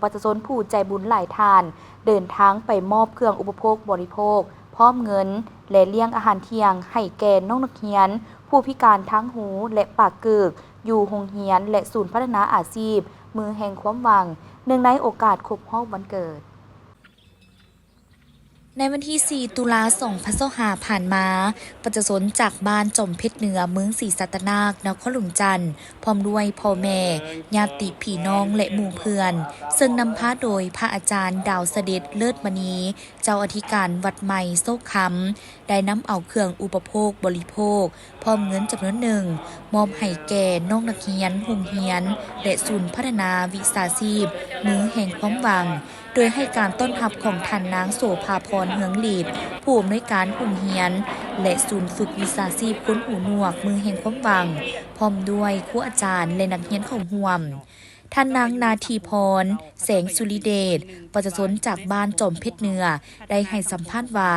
ປະຊາຊົນຜູ້ໃຈບຸນຫຼາຍທ່ານ ເດີນທາງໄປມອບເຄື່ອງອຸປະໂພກບໍລິໂພກ ພ້ອມເງິນ ແລະ ລ້ຽງອາຫານທ່ຽງໃຫ້ແກ່ນ້ອງນັກຮຽນຜູ້ພິການທາງຫູ ແລະ ປາກກືກ ຢູ່ໂຮງຮຽນ ແລະ ສູນພັດທະນາອາຊີບ ມືແຫ່ງຄວາມຫວັງ ເນື່ອງໃນໂອກາດຄົບຮອບວັນເກີດ. ໃນວັນທີສີ່ ຕຸລາ ສອງພັນຊາວຫ້າ ຜ່ານມາ, ປະຊາຊົນຈາກບ້ານຈອມເພັດເໜືອ ເມືອງສີສັດຕະນາກ ນະຄອນຫຼວງຈັນ ພ້ອມດ້ວຍພໍ່ແມ່, ຍາດຕິພີ່ນ້ອງ ແລະ ໝູ່ເພື່ອນ, ເຊິ່ງນຳພາໂດຍພະອາຈານ ດາວສະເດັດ ເລີດມະນີ ເຈົ້າອະທິການວັດໃໝ່ໂຊກຄຳ ໄດ້ນຳເອົາເຄື່ອງອຸປະໂພກບໍລິໂພກ ພ້ອມເງິນຈຳນວນໜຶ່ງ ມອບໃຫ້ແກ່ນ້ອງນັກຮຽນໂຮງຮຽນ ແລະ ສູນພັດທະນາວິຊາຊີບ ມືແຫ່ງຄວາມຫວັງ ໂດຍໃຫ້ການຕ້ອນຮັບຂອງທ່ານນາງ ໂສພາພອນ ເຮືອງຫຼີດ ຜູ້ອຳນວຍການໂຮງຮຽນ ແລະ ສູນຝຶກວິຊາຊີບຄົນຫູໜວກ ມືແຫ່ງຄວາມຫວັງ ພ້ອມດ້ວຍຄູອາຈານ ແລະ ນັກຮຽນເຂົ້າຮ່ວມ. ທ່ານນາງ ນາທີພອນ ແສງສຸລິເດດ ປະຊາຊົນຈາກບ້ານຈອມເພັດເໜືອ ໄດ້ໃຫ້ສຳພາດວ່າ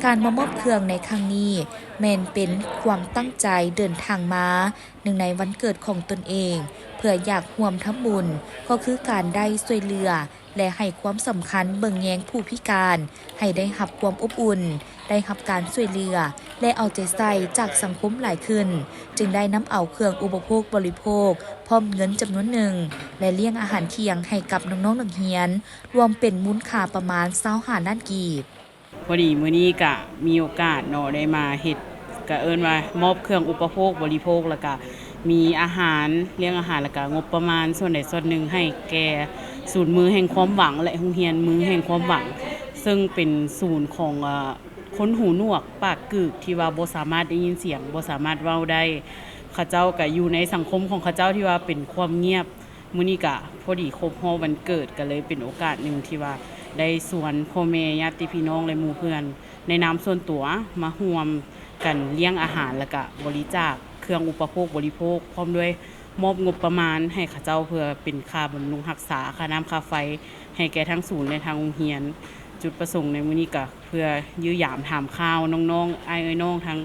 ການມາມອບເຄື່ອງໃນຄັ້ງນີ້ ແມ່ນເປັນຄວາມຕັ້ງໃຈເດີນທາງມາ ເນື່ອງໃນວັນເກີດຂອງຕົນເອງ ເພື່ອຢາກຮ່ວມທຳບຸນ ກໍຄືການໄດ້ຊ່ວຍເຫຼືອ ແລະ ໃຫ້ຄວາມສຳຄັນເບິ່ງແຍງຜູ້ພິການ ໃຫ້ໄດ້ຮັບຄວາມອົບອຸ່ນ, ໄດ້ຮັບການຊ່ວຍເຫຼືອ ແລະ ເອົາໃຈໃສ່ຈາກສັງຄົມຫຼາຍຂຶ້ນ, ຈຶ່ງໄດ້ນຳເອົາເຄື່ອງອຸປະໂພກບໍລິໂພກ ພ້ອມເງິນຈຳນວນໜຶ່ງ ແລະ ລ້ຽງອາຫານທ່ຽງໃຫ້ກັບນ້ອງໆນັກຮຽນ ລວມເປັນມູນຄ່າປະມານຊາວຫ້າລ້ານກີບ. ພໍດີມື້ນີ້ກະມີໂອກາດເນາະ ໄດ້ມາເຮັດ ກະເອີ້ນວ່າມອບເຄື່ອງອຸປະໂພກບໍລິໂພກ ແລ້ວກະມີອາຫານ, ລ້ຽງອາຫານ ແລ້ວກະງົບປະມານສ່ວນໃດສ່ວນໜຶ່ງໃຫ້ແກ່ສູນມືແຫ່ງຄວາມຫວັງ ແລະ ໂຮງຮຽນມືແຫ່ງຄວາມຫວັງ ເຊິ່ງເປັນສູນຂອງ ເອີ ຄົນຫູໜວກປາກກືກ ທີ່ວ່າບໍ່ສາມາດໄດ້ຍິນສຽງ, ບໍ່ສາມາດເວົ້າໄດ້. ເຂົາເຈົ້າກະຢູ່ໃນສັງຄົມຂອງເຂົາເຈົ້າທີ່ວ່າເປັນຄວາມງຽບ. ມື້ນີ້ກະພໍດີຄົບຮອບວັນເກີດ ກະເລີຍເປັນໂອກາດໜຶ່ງທີ່ວ່າໄດ້ຊວນພໍ່ແມ່ຍາດຕິພີ່ນ້ອງ ແລະ ໝູ່ເພື່ອນໃນນາມສ່ວນຕົວມາຮ່ວມກັນລ້ຽງອາຫານ ແລ້ວກະບໍລິຈາກເຄື່ອງອຸປະໂພກບໍລິໂພກ ພ້ອມດ້ວຍມອບງົບປະມານໃຫ້ເຂົາເຈົ້າ ເພື່ອເປັນຄ່າບຳລຸງຮັກສາ, ຄ່ານ້ຳຄ່າໄຟ ໃຫ້ແກ່ທັງສູນ ແລະ ທາງໂຮງຮຽນ. ຈຸດປະສົງໃນມື້ນີ້ກະເພື່ອຢ້ຽມຢາມຖາມຂ່າວນ້ອງໆ ອ້າຍເອື້ອຍນ້ອງ ທັງ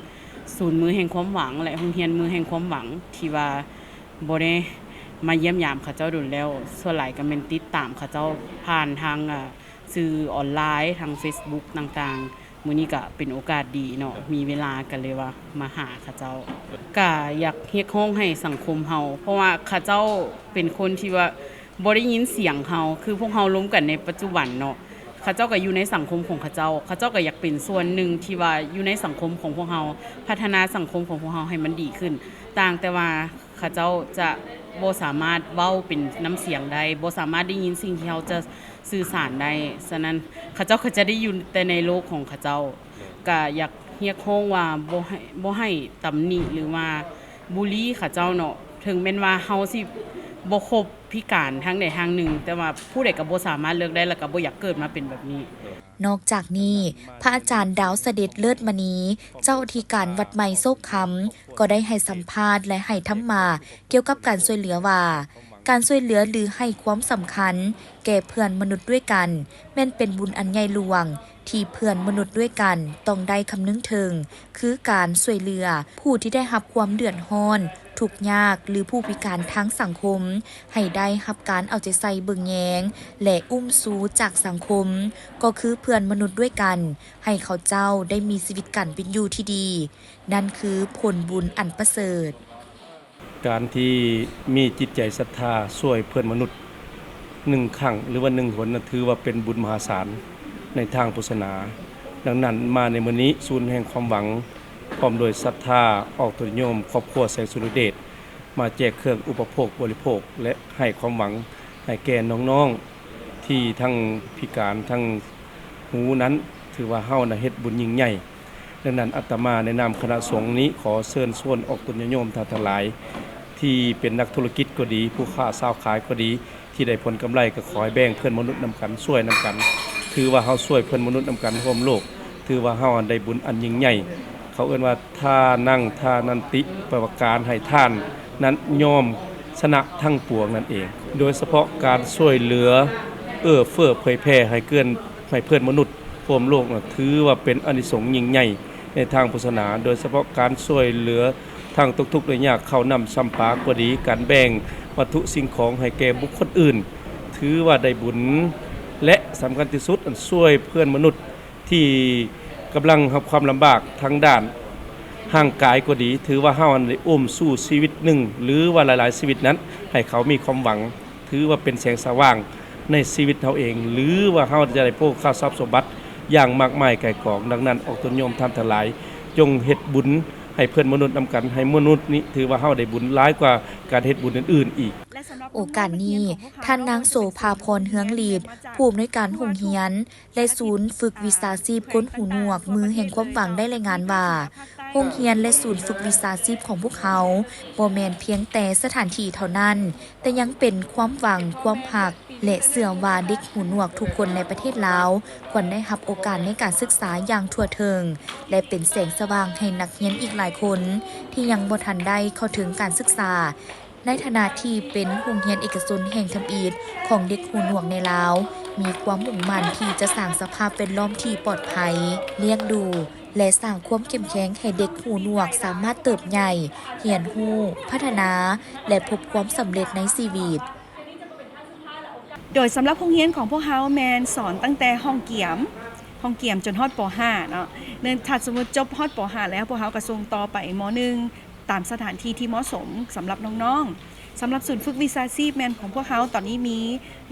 ສູນມືແຫ່ງຄວາມຫວັງ ແລະ ໂຮງຮຽນມືແຫ່ງຄວາມຫວັງ ທີ່ວ່າ ບໍ່ໄດ້ມາຢ້ຽມຢາມເຂົາເຈົ້າດົນແລ້ວ, ສ່ວນຫຼາຍກໍແມ່ນຕິດຕາມເຂົາເຈົ້າຜ່ານທາງ ເອີ ສື່ອອນລາຍ ທາງເຟສບຸກຕ່າງໆ. ມື້ນີ້ກໍເປັນໂອກາດດີເນາະ ມີເວລາກໍເລີຍວ່າມາຫາເຂົາເຈົ້າ. ກໍຢາກຮຽກຮ້ອງໃຫ້ສັງຄົມເຮົາ ເພາະວ່າເຂົາເຈົ້າເປັນຄົນທີ່ວ່າບໍ່ໄດ້ຍິນສຽງເຮົາ ຄືພວກເຮົາລົມກັນໃນປັດຈຸບັນເນາະ. ເຂົາເຈົ້າກໍຢູ່ໃນສັງຄົມຂອງເຂົາເຈົ້າ, ເຂົາເຈົ້າກໍຢາກເປັນສ່ວນໜຶ່ງທີ່ວ່າຢູ່ໃນສັງຄົມຂອງພວກເຮົາ, ພັດທະນາສັງຄົມຂອງພວກເຮົາໃຫ້ມັນດີຂຶ້ນ. ຕ່າງແຕ່ວ່າ ເຂົາເຈົ້າຈະບໍ່ສາມາດເວົ້າເປັນນ້ຳສຽງໄດ້, ບໍ່ສາມາດໄດ້ຍິນສິ່ງທີ່ເຮົາຈະສື່ສານໄດ້. ສະນັ້ນ ເຂົາເຈົ້າກໍຈະໄດ້ຢູ່ແຕ່ໃນໂລກຂອງເຂົາເຈົ້າ. ກະຢາກຮຽກຮ້ອງວ່າບໍ່ໃຫ້ ບໍ່ໃຫ້ຕຳໜິ ຫຼືວ່າບູລີເຂົາເຈົ້າເນາະ. ເຖິງແມ່ນວ່າເຮົາຊິບໍ່ຄົບພິການທາງໃດທາງໜຶ່ງ, ແຕ່ວ່າຜູ້ໃດກໍບໍ່ສາມາດເລືອກໄດ້ ແລ້ວກໍບໍ່ຢາກເກີດມາເປັນແບບນີ້. ນອກຈາກນີ້, ພະອາຈານ ດາວສະເດັດ ເລີດມະນີ ເຈົ້າອະທິການວັດໃໝ່ໂຊກຄຳ ກໍໄດ້ໃຫ້ສຳພາດ ແລະ ໃຫ້ທຳມະກ່ຽວກັບການຊ່ວຍເຫຼືອວ່າ, ການຊ່ວຍເຫຼືອ ຫຼື ໃຫ້ຄວາມສຳຄັນແກ່ເພື່ອນມະນຸດດ້ວຍກັນ ແມ່ນເປັນບຸນອັນໃຫຍ່ຫຼວງ ທີ່ເພື່ອນມະນຸດດ້ວຍກັນຕ້ອງໄດ້ຄຳນຶງເຖິງ, ຄືການຊ່ວຍເຫຼືອຜູ້ທີ່ໄດ້ຮັບຄວາມເດືອດຮ້ອນ ທຸກຍາກ ຫຼື ຜູ້ພິການທາງສັງຄົມ ໃຫ້ໄດ້ຮັບການເອົາໃຈໃສ່ເບິ່ງແຍງ ແລະ ອຸ້ມຊູຈາກສັງຄົມ, ກໍຄືເພື່ອນມະນຸດດ້ວຍກັນ, ໃຫ້ເຂົາເຈົ້າໄດ້ມີຊີວິດການເປັນຢູ່ທີ່ດີ, ນັ້ນຄືຜົນບຸນອັນປະເສີດ. ການທີ່ມີຈິດໃຈສັດທາຊ່ວຍເພື່ອນມະນຸດໜຶ່ງຄັ້ງ ຫຼືວ່າໜຶ່ງຫົນນັ້ນ ຖືວ່າເປັນບຸນມະຫາສານໃນທາງພຸດສາສະໜາ. ດັ່ງນັ້ນ ມາໃນມື້ນີ້ ສູນແຫ່ງຄວາມຫວັງ ພ້ອມດ້ວຍສັດທາອອກຕົນຍາດໂຍມຄອບຄົວແສງສຸລິເດດ ມາແຈກເຄື່ອງອຸປະໂພກບໍລິໂພກ ແລະ ໃຫ້ຄວາມຫວັງໃຫ້ແກ່ນ້ອງໆ ທີ່ທັງພິການທັງຫູນັ້ນ, ຖືວ່າເຮົານະເຮັດບຸນຍິ່ງໃຫຍ່. ດັ່ງນັ້ນ ອາດຕະມາໃນນາມຄະນະສົງນີ້ ຂໍເຊີນຊວນອອກຕົນຍາດໂຍມທ່ານທັງຫຼາຍ ທີ່ເປັນນັກທຸລະກິດກໍດີ, ຜູ້ຄ້າຊາວຂາຍກໍດີ, ທີ່ໄດ້ຜົນກຳໄລກໍຂໍໃຫ້ແບ່ງເພື່ອນມະນຸດນຳກັນ, ຊ່ວຍນຳກັນ. ຖືວ່າເຮົາຊ່ວຍເພື່ອນມະນຸດນຳກັນຮ່ວມໂລກ, ຖືວ່າເຮົາໄດ້ບຸນອັນຍິ່ງໃຫຍ່. ເຂົາເອີ້ນວ່າ ທານັງ ທານັນຕິ ແປວ່າການໃຫ້ທານນັ້ນຍ່ອມຊະນະທັງປວງນັ້ນເອງ. ໂດຍສະເພາະການຊ່ວຍເຫຼືອເອື້ອເຟື້ອເຜີຍແຜ່ໃຫ້ເກີນ ໃຫ້ເພື່ອນມະນຸດຮ່ວມໂລກນະ ຖືວ່າເປັນອານິສົງຍິ່ງໃຫຍ່ໃນທາງພຸດສາສະໜາ, ໂດຍສະເພາະການຊ່ວຍເຫຼືອທາງຕົກທຸກໄດ້ຍາກ ເຂົ້ານ້ຳຊຳປາກໍດີ, ການແບ່ງວັດຖຸສິ່ງຂອງໃຫ້ແກ່ບຸກຄົນອື່ນ ຖືວ່າໄດ້ບຸນ ແລະ ສຳຄັນທີ່ສຸດ ອັນຊ່ວຍເພື່ອນມະນຸດທີ່ກຳລັງຮັບຄວາມລຳບາກທາງດ້ານຮ່າງກາຍກໍດີ, ຖືວ່າເຮົານັ້ນໄດ້ອຸ້ມຊູ້ຊີວິດໜຶ່ງ ຫຼືວ່າຫຼາຍໆຊີວິດນັ້ນ ໃຫ້ເຂົາມີຄວາມຫວັງ, ຖືວ່າເປັນແສງສະຫວ່າງໃນຊີວິດເຮົາເອງ ຫຼືວ່າເຮົາຈະໄດ້ໂພຄາບຊັບສົມບັດຢ່າງມາກມາຍໄກ່ກອງ. ດັ່ງນັ້ນ ອອກຕົນໂຍມທ່ານທັງຫຼາຍ ຈົ່ງເຮັດບຸນໃຫ້ເພື່ອນມະນຸດນຳກັນ, ໃຫ້ມະນຸດນີ້ຖືວ່າເຮົາໄດ້ບຸນຫຼາຍກວ່າການເຮັດບຸນອື່ນໆອີກ. ໂອກາດນີ້ ທ່ານນາງ ໂສພາພອນ ເຮືອງລິດ ຜູ້ອຳນວຍການໂຮງຮຽນ ແລະ ສູນຝຶກວິຊາຊີບຄົນຫູໜວກ ມືແຫ່ງຄວາມຫວັງ ໄດ້ລາຍງານວ່າ ໂຮງຮຽນ ແລະ ສູນຝຶກວິຊາຊີບຂອງພວກເຮົາ ບໍ່ແມ່ນພຽງແຕ່ສະຖານທີ່ເທົ່ານັ້ນ, ແຕ່ຍັງເປັນຄວາມຫວັງ, ຄວາມຮັກ ແລະ ເຊື່ອວ່າເດັກຫູໜວກທຸກຄົນໃນປະເທດລາວ ຄວນໄດ້ຮັບໂອກາດໃນການສຶກສາຢ່າງທົ່ວເຖິງ ແລະ ເປັນແສງສະຫວ່າງໃຫ້ນັກຮຽນອີກຫຼາຍຄົນ ທີ່ຍັງບໍ່ທັນໄດ້ເຂົ້າເຖິງການສຶກສາ. ໃນຖານະທີ່ເປັນໂຮງຮຽນເອກະຊົນແຫ່ງທຳອິດຂອງເດັກຫູໜວກໃນລາວ, ມີຄວາມມຸ່ງໝັ້ນທີ່ຈະສ້າງສະພາບແວດລ້ອມທີ່ປອດໄພ, ລ້ຽງດູ ແລະ ສ້າງຄວາມເຂັ້ມແຂງໃຫ້ເດັກຫູໜວກສາມາດເຕີບໃຫຍ່, ຮຽນຮູ້, ພັດທະນາ ແລະ ພົບຄວາມສຳເລັດໃນຊີວິດ. ໂດຍສຳລັບໂຮງຮຽນຂອງພວກເຮົາແມ່ນສອນຕັ້ງແຕ່ຫ້ອງກຽມ, ຫ້ອງກຽມຈົນຮອດ ປໍຫ້າ ເນາະ. ເນື່ອງ ຖ້າສົມມຸດຈົບຮອດ ປໍຫ້າ ແລ້ວ ພວກເຮົາກໍສົ່ງຕໍ່ໄປ ມໍໜຶ່ງ ຕາມສະຖານທີ່ທີ່ເໝາະສົມສຳລັບນ້ອງໆ. ສຳລັບສູນຝຶກວິຊາຊີບແມ່ນຂອງພວກເຮົາຕອນນີ້ມີ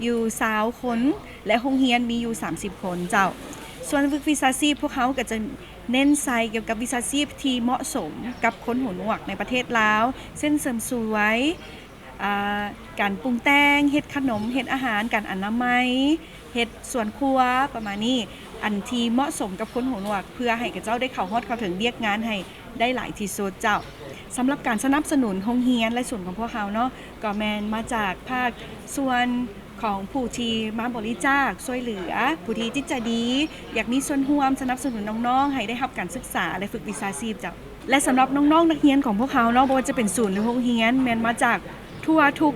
ຢູ່ຊາວຄົນ ແລະ ໂຮງຮຽນມີຢູ່ສາມສິບຄົນເຈົ້າ. ສ່ວນຝຶກວິຊາຊີບພວກເຮົາກໍຈະເນັ້ນໃສ່ກ່ຽວກັບວິຊາຊີບທີ່ເໝາະສົມກັບຄົນຫູໜວກໃນປະເທດລາວ ເຊັ່ນ ເສີມສວຍ, ອ່າ ການປຸງແຕ່ງ, ເຮັດຂະໜົມ, ເຮັດອາຫານ, ການອະນາໄມ, ເຮັດສວນຄົວ ປະມານນີ້, ອັນທີ່ເໝາະສົມກັບຄົນຫູໜວກ ເພື່ອໃຫ້ເຂົາເຈົ້າໄດ້ເຂົ້າຮອດເຂົ້າເຖິງວຽກງານໃຫ້ໄດ້ຫຼາຍທີ່ສຸດເຈົ້າ. ສຳລັບການສະໜັບສະໜູນໂຮງຮຽນ ແລະ ສູນຂອງພວກເຮົາເນາະ ກໍແມ່ນມາຈາກພາກສ່ວນຂອງຜູ້ທີ່ມາບໍລິຈາກຊ່ວຍເຫຼືອ, ຜູ້ທີ່ຈິດໃຈດີ ຢາກມີສ່ວນຮ່ວມສະໜັບສະໜູນນ້ອງໆ ໃຫ້ໄດ້ຮັບການສຶກສາ ແລະ ຝຶກວິຊາຊີບເຈົ້າ. ແລະ ສຳລັບນ້ອງໆນັກຮຽນຂອງພວກເຮົາເນາະ ບໍ່ວ່າຈະເປັນສູນ ຫຼື ໂຮງຮຽນ ແມ່ນມາຈາກທົ່ວທຸກ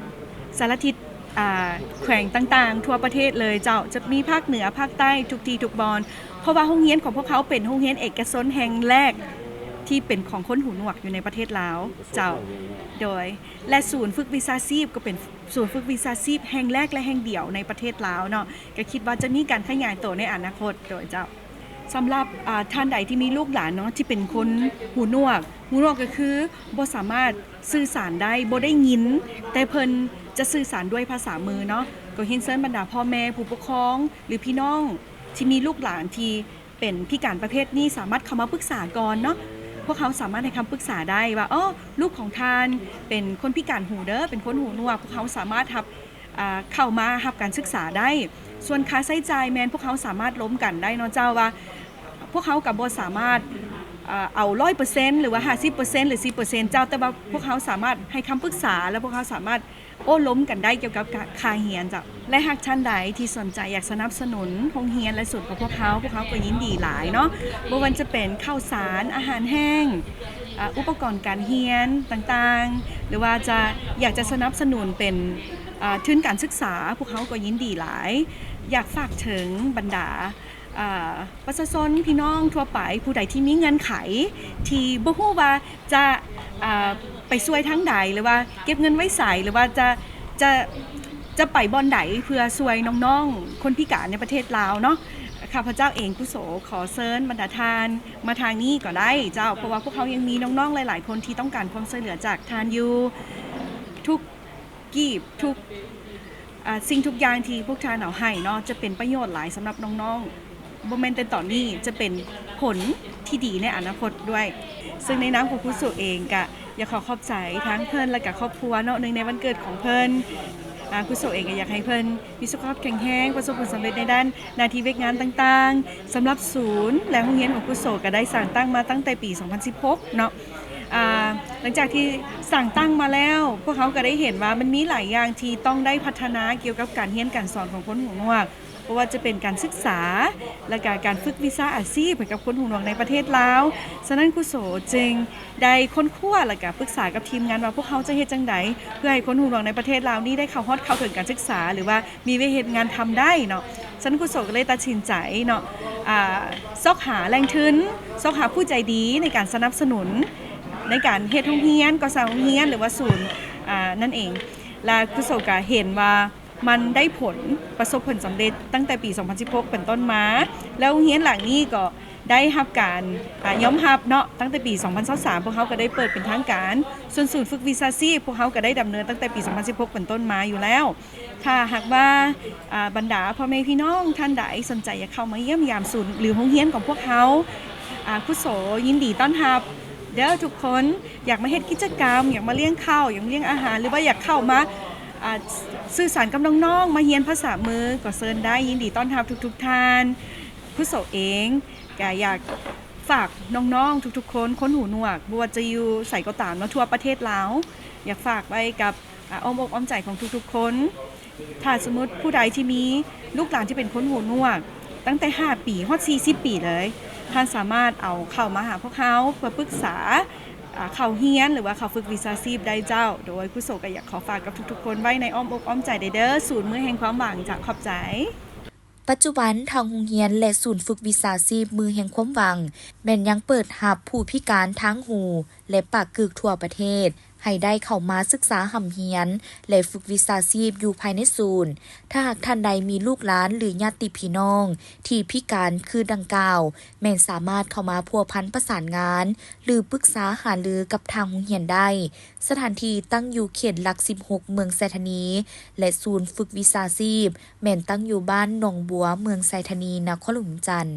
ສາລະທິດ ອ່າ ແຂວງຕ່າງໆທົ່ວປະເທດເລີຍເຈົ້າ, ຈະມີພາກເໜືອ, ພາກໃຕ້, ທຸກທີ່ທຸກບ່ອນ, ເພາະວ່າໂຮງຮຽນຂອງພວກເຮົາເປັນໂຮງຮຽນເອກະຊົນແຫ່ງແລກທີ່ເປັນຂອງຄົນຫູໜວກຢູ່ໃນປະເທດລາວເຈົ້າ. ໂດຍ ແລະ ສູນຝຶກວິຊາຊີບກໍເປັນສູນຝຶກວິຊາຊີບແຫ່ງແລກ ແລະ ແຫ່ງດຽວໃນປະເທດລາວເນາະ, ກໍຄິດວ່າຈະມີການຂະຫຍາຍໂຕໃນອະນາຄົດ. ໂດຍເຈົ້າ. ສຳລັບ ອ່າ ທ່ານໃດທີ່ມີລູກຫຼານເນາະ ທີ່ເປັນຄົນຫູໜວກ, ຫູໜວກກໍຄືບໍ່ສາມາດສື່ສານໄດ້, ບໍ່ໄດ້ຍິນ, ແຕ່ເພິ່ນຈະສື່ສານດ້ວຍພາສາມືເນາະ, ກໍຮຽນເຊີນບັນດາພໍ່ແມ່, ຜູ້ປົກຄອງ ຫຼື ພີ່ນ້ອງທີ່ມີລູກຫຼານທີ່ເປັນພິການປະເພດນີ້ ສາມາດເຂົ້າມາປຶກສາກ່ອນເນາະ. ພວກເຮົາສາມາດໃຫ້ຄຳປຶກສາໄດ້ວ່າ ອໍ ລູກຂອງທ່ານເປັນຄົນພິການຫູເດີ, ເປັນຄົນຫູໜວກ, ພວກເຮົາສາມາດຮັບ ອ່າ ເຂົ້າມາຮັບການສຶກສາໄດ້. ສ່ວນຄ່າໃຊ້ຈ່າຍແມ່ນພວກເຮົາສາມາດລົມກັນໄດ້ເນາະເຈົ້າ ວ່າພວກເຮົາກໍບໍ່ສາມາດ ເອີ ເອົາຮ້ອຍເປີເຊັນ ຫຼືວ່າຫ້າສິບເປີເຊັນ ຫຼື ສິບເປີເຊັນ ເຈົ້າ, ແຕ່ວ່າພວກເຮົາສາມາດໃຫ້ຄຳປຶກສາ ແລະ ພວກເຮົາສາມາດໂອ້ລົມກັນໄດ້ກ່ຽວກັບການ ຄ່າຮຽນເຈົ້າ. ແລະ ຫາກທ່ານໃດທີ່ສົນໃຈຢາກສະໜັບສະໜູນໂຮງຮຽນ ແລະ ສູນຂອງພວກເຮົາ, ພວກເຮົາກໍຍິນດີຫຼາຍເນາະ, ບໍ່ວ່າຈະເປັນເຂົ້າສານ, ອາຫານແຫ້ງ, ອາ ອຸປະກອນການຮຽນຕ່າງໆ ຫຼືວ່າຈະ ຢາກຈະສະໜັບສະໜູນເປັນ ອາ ທຶນການສຶກສາ, ພວກເຮົາກໍຍິນດີຫຼາຍ. ຢາກຝາກເຖິງບັນດາ ອາ ປະຊາຊົນ ພີ່ນ້ອງທົ່ວໄປ ຜູ້ໃດທີ່ມີເງື່ອນໄຂ ທີ່ບໍ່ຮູ້ວ່າຈະ ອາ ໄປຊ່ວຍທາງໃດ ຫຼືວ່າເກັບເງິນໄວ້ໃສ ຫຼືວ່າຈະ ຈະ ຈະໄປບ່ອນໃດເພື່ອຊ່ວຍນ້ອງໆຄົນພິການໃນປະເທດລາວເນາະ. ຂ້າພະເຈົ້າເອງ ກຸໂສ ຂໍເຊີນບັນດາທ່ານມາທາງນີ້ກໍໄດ້ເຈົ້າ, ເພາະວ່າພວກເຮົາຍັງມີນ້ອງໆຫຼາຍໆຄົນທີ່ຕ້ອງການຄວາມຊ່ວຍເຫຼືອຈາກທ່ານຢູ່. ທຸກ ກີບ ທຸກ ອ່າ ສິ່ງທຸກຢ່າງທີ່ພວກທ່ານເອົາໃຫ້ເນາະ ຈະເປັນປະໂຫຍດຫຼາຍສຳລັບນ້ອງໆ, ບໍ່ແມ່ນແຕ່ຕອນນີ້ ຈະເປັນຜົນທີ່ດີໃນອະນາຄົດດ້ວຍ. ເຊິ່ງໃນນາມຂອງຄຸໂສເອງກະຢາກຂໍຂອບໃຈທາງເພິ່ນ ແລະກະຄອບຄົວເນາະ, ເນື່ອງໃນວັນເກີດຂອງເພິ່ນ ອາ ຄຸໂສເອງກະຢາກໃຫ້ເພິ່ນມີສຸຂະພາບແຂງແຮງ, ປະສົບຜົນສຳເລັດໃນດ້ານໜ້າທີ່ວຽກງານຕ່າງໆ. ສຳລັບສູນ ແລະໂຮງຮຽນຂອງຄຸໂສກະໄດ້ສ້າງຕັ້ງມາຕັ້ງແຕ່ປີສອງພັນສິບຫົກເນາະ. ອາ ຫຼັງຈາກທີ່ສ້າງຕັ້ງມາແລ້ວ ພວກເຮົາກໍໄດ້ເຫັນວ່າມັນມີຫຼາຍຢ່າງທີ່ຕ້ອງໄດ້ພັດທະນາກ່ຽວກັບການຮຽນການສອນຂອງຄົນຫູໜວກ, ບໍ່ວ່າຈະເປັນການສຶກສາ ແລະກະການຝຶກວິຊາອາຊີບໃຫ້ກັບຄົນຫູໜວກໃນປະເທດລາວ. ສະນັ້ນ ຄຸໂສຈຶ່ງໄດ້ຄົ້ນຄວ້າ ແລະກະປຶກສາກັບທີມງານວ່າ ພວກເຮົາຈະເຮັດຈັ່ງໃດເພື່ອໃຫ້ຄົນຫູໜວກໃນປະເທດລາວນີ້ໄດ້ເຂົ້າຮອດເຂົ້າເຖິງການສຶກສາ ຫຼືວ່າ ມີວຽກເຮັດງານທຳໄດ້ເນາະ. ສະນັ້ນ ຄຸໂສກໍເລີຍຕັດສິນໃຈເນາະ ອາ ຊອກຫາແຫຼ່ງທຶນ, ຊອກຫາຜູ້ໃຈດີໃນການສະໜັບສະໜູນ ໃນການເຮັດໂຮງຮຽນ, ກໍ່ສ້າງໂຮງຮຽນ ຫຼືວ່າສູນ ອາ ນັ້ນເອງ. ແລະ ຄຸໂສກໍເຫັນວ່າ ມັນໄດ້ຜົນ ປະສົບຜົນສຳເລັດຕັ້ງແຕ່ປີສອງພັນສິບຫົກເປັນຕົ້ນມາ ແລ້ວໂຮງຮຽນຫຼັງນີ້ກໍໄດ້ຮັບການ ອາ ຍອມຮັບເນາະ. ຕັ້ງແຕ່ປີສອງພັນຊາວສາມ ພວກເຮົາກໍໄດ້ເປີດເປັນທາງການ, ສ່ວນສູນຝຶກວິຊາຊີບ ພວກເຮົາກໍໄດ້ດຳເນີນຕັ້ງແຕ່ປີສອງພັນສິບຫົກເປັນຕົ້ນມາຢູ່ແລ້ວ. ຖ້າຫາກວ່າ ອາ ບັນດາພໍ່ແມ່ພີ່ນ້ອງທ່ານໃດສົນໃຈຢາກເຂົ້າມາຢ້ຽມຢາມສູນ ຫຼື ໂຮງຮຽນຂອງພວກເຮົາ ອາ ຄູໂສຍິນດີຕ້ອນຮັບເດີ້ທຸກຄົນ. ຢາກມາເຮັດກິດຈະກຳ, ຢາກມາລ້ຽງເຂົ້າ, ຢາກມາລ້ຽງອາຫານ ຫຼືວ່າຢາກເຂົ້າມາ ອາ ສື່ສານກັບນ້ອງໆ, ມາຮຽນພາສາມື ກໍເຊີນໄດ້, ຍິນດີຕ້ອນຮັບທຸກໆທ່ານ. ຄູໂສເອງກໍຢາກຝາກນ້ອງໆທຸກໆຄົນ, ຄົນຫູໜວກ ບໍ່ວ່າຈະຢູ່ໃສກໍຕາມເນາະ, ທົ່ວປະເທດລາວ, ຢາກຝາກໄວ້ກັບ ອາ ອ້ອມອົກອ້ອມໃຈຂອງທຸກໆຄົນ. ຖ້າສົມມຸດຜູ້ໃດທີ່ມີລູກຫຼານທີ່ເປັນຄົນຫູໜວກ ຕັ້ງແຕ່ຫ້າປີຮອດສີ່ສິບປີເລີຍ, ທ່ານສາມາດເອົາເຂົ້າມາຫາພວກເຮົາເພື່ອປຶກສາ ອາ ເຂົ້າຮຽນ ຫຼືວ່າເຂົ້າຝຶກວິຊາຊີບໄດ້ເຈົ້າ. ໂດຍຄູໂສກໍຢາກຂໍຝາກກັບທຸກໆຄົນໄວ້ໃນອ້ອມອົກອ້ອມໃຈເດີ້, ສູນມືແຫ່ງຄວາມຫວັງ. ຈະຂອບໃຈ. ປັດຈຸບັນທາງໂຮງຮຽນ ແລະ ສູນຝຶກວິຊາຊີບມືແຫ່ງຄວາມຫວັງ ແມ່ນຍັງເປີດຮັບຜູ້ພິການທາງຫູ ແລະ ປາກກຶກທົ່ວປະເທດ ໃຫ້ໄດ້ເຂົ້າມາສຶກສາຮ່ຳຮຽນ ແລະ ຝຶກວິຊາຊີບຢູ່ພາຍໃນສູນ. ຖ້າຫາກທ່ານໃດມີລູກຫຼານ ຫຼື ຍາດຕິພີ່ນ້ອງທີ່ພິການຄືດັ່ງກ່າວ, ແມ່ນສາມາດເຂົ້າມາພົວພັນປະສານງານ ຫຼື ປຶກສາຫາລືກັບທາງໂຮງຮຽນໄດ້. ສະຖານທີ່ຕັ້ງຢູ່ເຂດຫຼັກສິບຫົກ ເມືອງໄຊທານີ ແລະ ສູນຝຶກວິຊາຊີບ ແມ່ນຕັ້ງຢູ່ບ້ານໜອງບົວ ເມືອງໄຊທານີ ນະຄອນຫຼວງວຽງຈັນ.